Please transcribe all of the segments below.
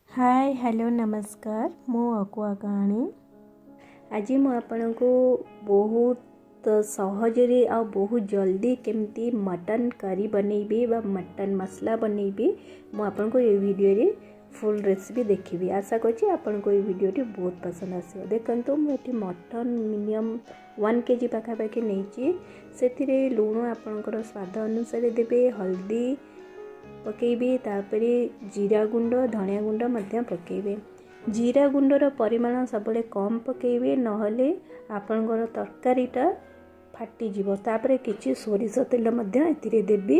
ହାଏ, hello, ନମସ୍କାର। ମୁଁ ଅକୁଆ କାହାଣୀ। ଆଜି ମୁଁ ଆପଣଙ୍କୁ ବହୁତ ସହଜରେ ଆଉ ବହୁତ ଜଲ୍ଦି କେମିତି ମଟନ୍ କରି ବନେଇବି ବା ମଟନ୍ ମସଲା ବନେଇବି, ମୁଁ ଆପଣଙ୍କୁ ଏଇ ଭିଡ଼ିଓରେ ଫୁଲ୍ ରେସିପି ଦେଖିବି। ଆଶା କରୁଛି ଆପଣଙ୍କୁ ଏଇ ଭିଡ଼ିଓଟି ବହୁତ ପସନ୍ଦ ଆସିବ। ଦେଖନ୍ତୁ, ମୁଁ ଏଠି ମଟନ୍ ମିନିମମ୍ 1 କେଜି ପାଖାପାଖି ନେଇଛି। ସେଥିରେ ଲୁଣ ଆପଣଙ୍କର ସ୍ୱାଦ ଅନୁସାରେ ଦେବେ, ହଳଦୀ ପକାଇବେ, ତାପରେ ଜିରା ଗୁଣ୍ଡ, ଧନିଆ ଗୁଣ୍ଡ ମଧ୍ୟ ପକାଇବେ। ଜିରା ଗୁଣ୍ଡର ପରିମାଣ ସବୁବେଳେ କମ୍ ପକାଇବେ, ନହେଲେ ଆପଣଙ୍କର ତରକାରୀଟା ଫାଟିଯିବ। ତାପରେ କିଛି ସୋରିଷ ତେଲ ମଧ୍ୟ ଏଥିରେ ଦେବି।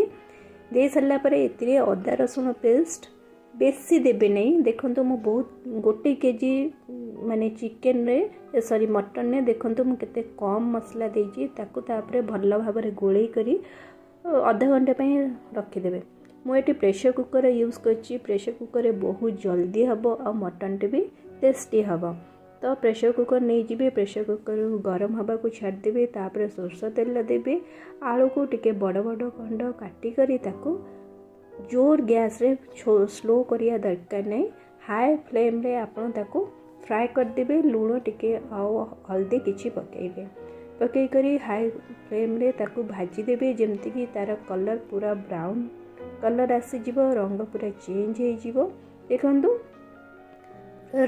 ଦେଇ ସାରିଲା ପରେ ଏଥିରେ ଅଦା ରସୁଣ ପେଷ୍ଟ ବେଶୀ ଦେବେ ନାହିଁ। ଦେଖନ୍ତୁ, ମୁଁ ବହୁତ 1 କେଜି ମାନେ ଚିକେନରେ, ସରି, ମଟନରେ ଦେଖନ୍ତୁ ମୁଁ କେତେ କମ୍ ମସଲା ଦେଇଛି ତାକୁ। ତାପରେ ଭଲ ଭାବରେ ଗୋଳେଇ କରି ଅଧ ଘଣ୍ଟା ପାଇଁ ରଖିଦେବେ। ମୁଁ ଏଠି ପ୍ରେସର୍ କୁକର୍ ୟୁଜ୍ କରିଛି। ପ୍ରେସର୍ କୁକର୍ରେ ବହୁତ ଜଲ୍ଦି ହେବ ଆଉ ମଟନ୍ଟି ବି ଟେଷ୍ଟି ହେବ। ତ ପ୍ରେସର୍ କୁକର୍ ନେଇଯିବେ, ପ୍ରେସର୍ କୁକର୍ ଗରମ ହେବାକୁ ଛାଡ଼ିଦେବେ। ତାପରେ ସୋରିଷ ତେଲ ଦେବେ। ଆଳୁକୁ ଟିକେ ବଡ଼ ବଡ଼ ଖଣ୍ଡ କାଟିକରି ତାକୁ ଜୋର ଗ୍ୟାସ୍ରେ, ସ୍ଲୋ କରିବା ଦରକାର ନାହିଁ, ହାଇ ଫ୍ଲେମ୍ରେ ଆପଣ ତାକୁ ଫ୍ରାଏ କରିଦେବେ। ଲୁଣ ଟିକେ ଆଉ ହଳଦୀ କିଛି ପକାଇବେ। ପକାଇ କରି ହାଇ ଫ୍ଲେମ୍ରେ ତାକୁ ଭାଜିଦେବେ, ଯେମିତିକି ତା'ର କଲର୍ ପୁରା ବ୍ରାଉନ୍ କଲର୍ ଆସିଯିବ, ରଙ୍ଗ ପୁରା ଚେଞ୍ଜ ହେଇଯିବ। ଦେଖନ୍ତୁ,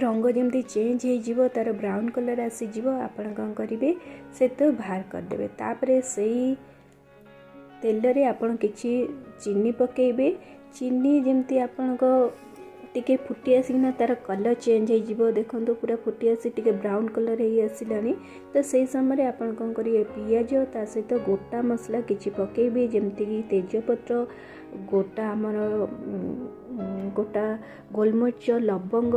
ରଙ୍ଗ ଯେମିତି ଚେଞ୍ଜ ହେଇଯିବ, ତା'ର ବ୍ରାଉନ୍ କଲର୍ ଆସିଯିବ, ଆପଣ କ'ଣ କରିବେ, ସେ ତ ବାହାର କରିଦେବେ। ତାପରେ ସେଇ ତେଲରେ ଆପଣ କିଛି ଚିନି ପକାଇବେ। ଚିନି ଯେମିତି ଆପଣଙ୍କ ଟିକେ ଫୁଟି ଆସିକିନା ତା'ର କଲର୍ ଚେଞ୍ଜ ହେଇଯିବ। ଦେଖନ୍ତୁ, ପୁରା ଫୁଟି ଆସି ଟିକେ ବ୍ରାଉନ୍ କଲର୍ ହେଇ ଆସିଲାଣି। ତ ସେଇ ସମୟରେ ଆପଣ କ'ଣ କରିବେ, ପିଆଜ ତା ସହିତ ଗୋଟା ମସଲା କିଛି ପକାଇବେ, ଯେମିତିକି ତେଜପତ୍ର, ଗୋଟା ଆମର ଗୋଟା ଗୋଲମରିଚ, ଲବଙ୍ଗ,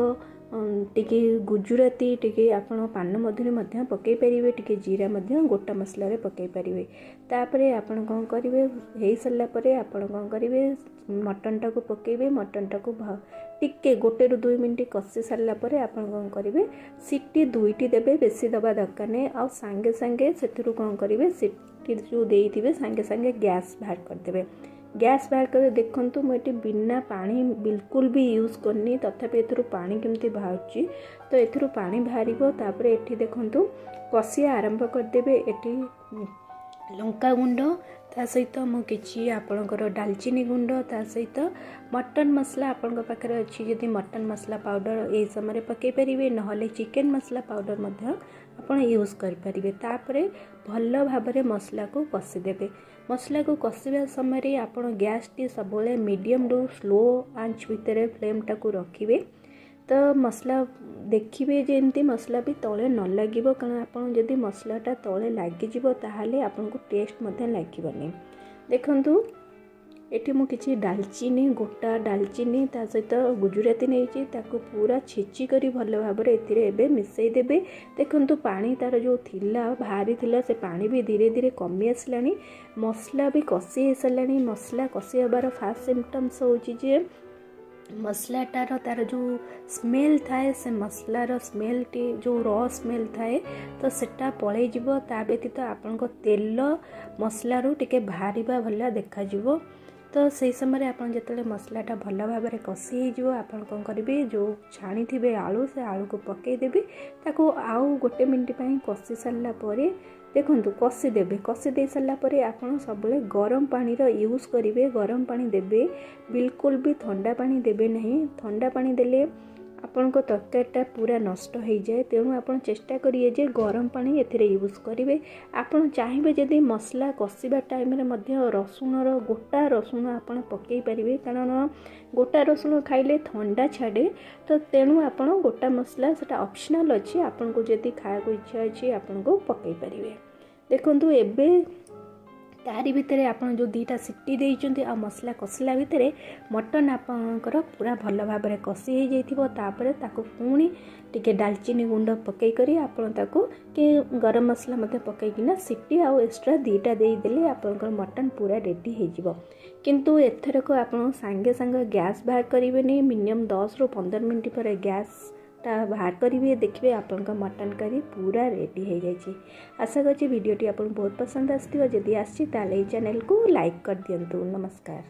ଟିକେ ଗୁଜୁରାତି, ଟିକେ ଆପଣ ପାନ ମଧୁରୀ ମଧ୍ୟ ପକାଇ ପାରିବେ, ଟିକେ ଜିରା ମଧ୍ୟ ଗୋଟା ମସଲାରେ ପକାଇ ପାରିବେ। ତାପରେ ଆପଣ କ'ଣ କରିବେ, ହେଇସାରିଲା ପରେ ଆପଣ କ'ଣ କରିବେ, ମଟନଟାକୁ ପକାଇବେ। ମଟନଟାକୁ ଟିକେ 1ରୁ 2 ମିନିଟ୍ କଷି ସାରିଲା ପରେ ଆପଣ କ'ଣ କରିବେ, ସିଟି 2ଟି ଦେବେ, ବେଶୀ ଦେବା ଦରକାର ନାହିଁ। ଆଉ ସାଙ୍ଗେ ସାଙ୍ଗେ ସେଥିରୁ କ'ଣ କରିବେ, ସିଟି ଯେଉଁ ଦେଇଥିବେ ସାଙ୍ଗେ ସାଙ୍ଗେ ଗ୍ୟାସ୍ ବାହାର କରିଦେବେ। ଗ୍ୟାସ୍ ବାହାର କରି ଦେଖନ୍ତୁ, ମୁଁ ଏଠି ବିନା ପାଣି ବିଲକୁଲ ବି ୟୁଜ୍ କରିନି, ତଥାପି ଏଥିରୁ ପାଣି କେମିତି ବାହାରୁଛି। ତ ଏଥିରୁ ପାଣି ବାହାରିବ। ତାପରେ ଏଠି ଦେଖନ୍ତୁ, କଷିଆ ଆରମ୍ଭ କରିଦେବେ। ଏଠି ଲଙ୍କା ଗୁଣ୍ଡ, ତା ସହିତ ମୁଁ କିଛି ଆପଣଙ୍କର ଡାଲଚିନି ଗୁଣ୍ଡ, ତା ସହିତ ମଟନ୍ ମସଲା ଆପଣଙ୍କ ପାଖରେ ଅଛି ଯଦି ମଟନ୍ ମସଲା ପାଉଡ଼ର ଏଇ ସମୟରେ ପକାଇ ପାରିବେ, ନହେଲେ ଚିକେନ୍ ମସଲା ପାଉଡ଼ର ମଧ୍ୟ ଆପଣ ୟୁଜ୍ କରିପାରିବେ। ତାପରେ ଭଲ ଭାବରେ ମସଲାକୁ କଷିଦେବେ। ମସଲାକୁ କଷିବା ସମୟରେ ଆପଣ ଗ୍ୟାସ୍ଟି ସବୁବେଳେ ମିଡ଼ିୟମରୁ ସ୍ଲୋ ଆଞ୍ଚ ଭିତରେ ଫ୍ଲେମ୍ଟାକୁ ରଖିବେ। ତ ମସଲା ଦେଖିବେ ଯେମିତି ମସଲା ବି ତଳେ ନ ଲାଗିବ, କାରଣ ଆପଣ ଯଦି ମସଲାଟା ତଳେ ଲାଗିଯିବ ତାହେଲେ ଆପଣଙ୍କୁ ଟେଷ୍ଟ ମଧ୍ୟ ଲାଗିବନି। ଦେଖନ୍ତୁ, ଏଠି ମୁଁ କିଛି ଡାଲଚିନି, ଗୋଟା ଡାଲଚିନି ତା ସହିତ ଗୁଜୁରାତି ନେଇଛି। ତାକୁ ପୁରା ଛେଚି କରି ଭଲ ଭାବରେ ଏଥିରେ ଏବେ ମିଶାଇ ଦେବେ। ଦେଖନ୍ତୁ, ପାଣି ତା'ର ଯେଉଁ ଥିଲା ବାହାରିଥିଲା, ସେ ପାଣି ବି ଧୀରେ ଧୀରେ କମି ଆସିଲାଣି, ମସଲା ବି କଷି ହେଇସାରିଲାଣି। ମସଲା କଷି ହେବାର ଫାଷ୍ଟ ସିମ୍ପଟମ୍ସ ହେଉଛି ଯେ ମସଲାଟାର ତା'ର ଯେଉଁ ସ୍ମେଲ୍ ଥାଏ, ସେ ମସଲାର ସ୍ମେଲ୍ଟି ଯେଉଁ ର ସ୍ମେଲ୍ ଥାଏ, ତ ସେଟା ପଳେଇଯିବ। ତା ବ୍ୟତୀତ ଆପଣଙ୍କ ତେଲ ମସଲାରୁ ଟିକେ ବାହାରିବା ଭଳିଆ ଦେଖାଯିବ। ତ ସେଇ ସମୟରେ ଆପଣ ଯେତେବେଳେ ମସଲାଟା ଭଲ ଭାବରେ କଷି ହେଇଯିବ, ଆପଣ କ'ଣ କରିବେ, ଯେଉଁ ଛାଣିଥିବେ ଆଳୁ, ସେ ଆଳୁକୁ ପକାଇଦେବେ। ତାକୁ ଆଉ 1 ମିନିଟ୍ ପାଇଁ କଷି ସାରିଲା ପରେ ଦେଖନ୍ତୁ କଷିଦେବେ। କଷି ଦେଇ ସାରିଲା ପରେ ଆପଣ ସବୁବେଳେ ଗରମ ପାଣିର ୟୁଜ୍ କରିବେ। ଗରମ ପାଣି ଦେବେ, ବିଲକୁଲ ବି ଥଣ୍ଡା ପାଣି ଦେବେ ନାହିଁ। ଥଣ୍ଡା ପାଣି ଦେଲେ ଆପଣଙ୍କ ତରକାରୀଟା ପୁରା ନଷ୍ଟ ହେଇଯାଏ। ତେଣୁ ଆପଣ ଚେଷ୍ଟା କରିବେ ଯେ ଗରମ ପାଣି ଏଥିରେ ୟୁଜ୍ କରିବେ। ଆପଣ ଚାହିଁବେ ଯଦି ମସଲା କଷିବା ଟାଇମ୍ରେ ମଧ୍ୟ ରସୁଣର, ଗୋଟା ରସୁଣ ଆପଣ ପକାଇ ପାରିବେ, କାରଣ ଗୋଟା ରସୁଣ ଖାଇଲେ ଥଣ୍ଡା ଛାଡ଼େ। ତ ତେଣୁ ଆପଣ ଗୋଟା ମସଲା ସେଟା ଅପସନାଲ୍ ଅଛି, ଆପଣଙ୍କୁ ଯଦି ଖାଇବାକୁ ଇଚ୍ଛା ଅଛି ଆପଣଙ୍କୁ ପକାଇ ପାରିବେ। ଦେଖନ୍ତୁ, ଏବେ ତାରି ଭିତରେ ଆପଣ ଯେଉଁ 2ଟା ସିଟି ଦେଇଛନ୍ତି ଆଉ ମସଲା କଷିଲା ଭିତରେ ମଟନ୍ ଆପଣଙ୍କର ପୁରା ଭଲ ଭାବରେ କଷି ହେଇଯାଇଥିବ। ତାପରେ ତାକୁ ପୁଣି ଟିକେ ଡାଲଚିନି ଗୁଣ୍ଡ ପକାଇ କରି ଆପଣ ତାକୁ କି ଗରମ ମସଲା ମଧ୍ୟ ପକାଇକିନା ସିଟି ଆଉ ଏକ୍ସଟ୍ରା 2ଟା ଦେଇଦେଲେ ଆପଣଙ୍କର ମଟନ୍ ପୁରା ରେଡ଼ି ହେଇଯିବ। କିନ୍ତୁ ଏଥରକ ଆପଣ ସାଙ୍ଗେ ସାଙ୍ଗେ ଗ୍ୟାସ୍ ବାହାର କରିବେନି, ମିନିମମ୍ 10ରୁ 15 ମିନିଟ୍ ପରେ ଗ୍ୟାସ୍ ଟା ବାହାର କରିବେ। ଦେଖିବେ ଆପଣଙ୍କ ମଟନ୍ କରି ପୁରା ରେଡ଼ି ହେଇଯାଇଛି। ଆଶା କରୁଛି ଭିଡ଼ିଓଟି ଆପଣଙ୍କୁ ବହୁତ ପସନ୍ଦ ଆସିଥିବ। ଯଦି ଆସିଛି ତାହେଲେ ଏଇ ଚ୍ୟାନେଲକୁ ଲାଇକ୍ କରିଦିଅନ୍ତୁ। ନମସ୍କାର।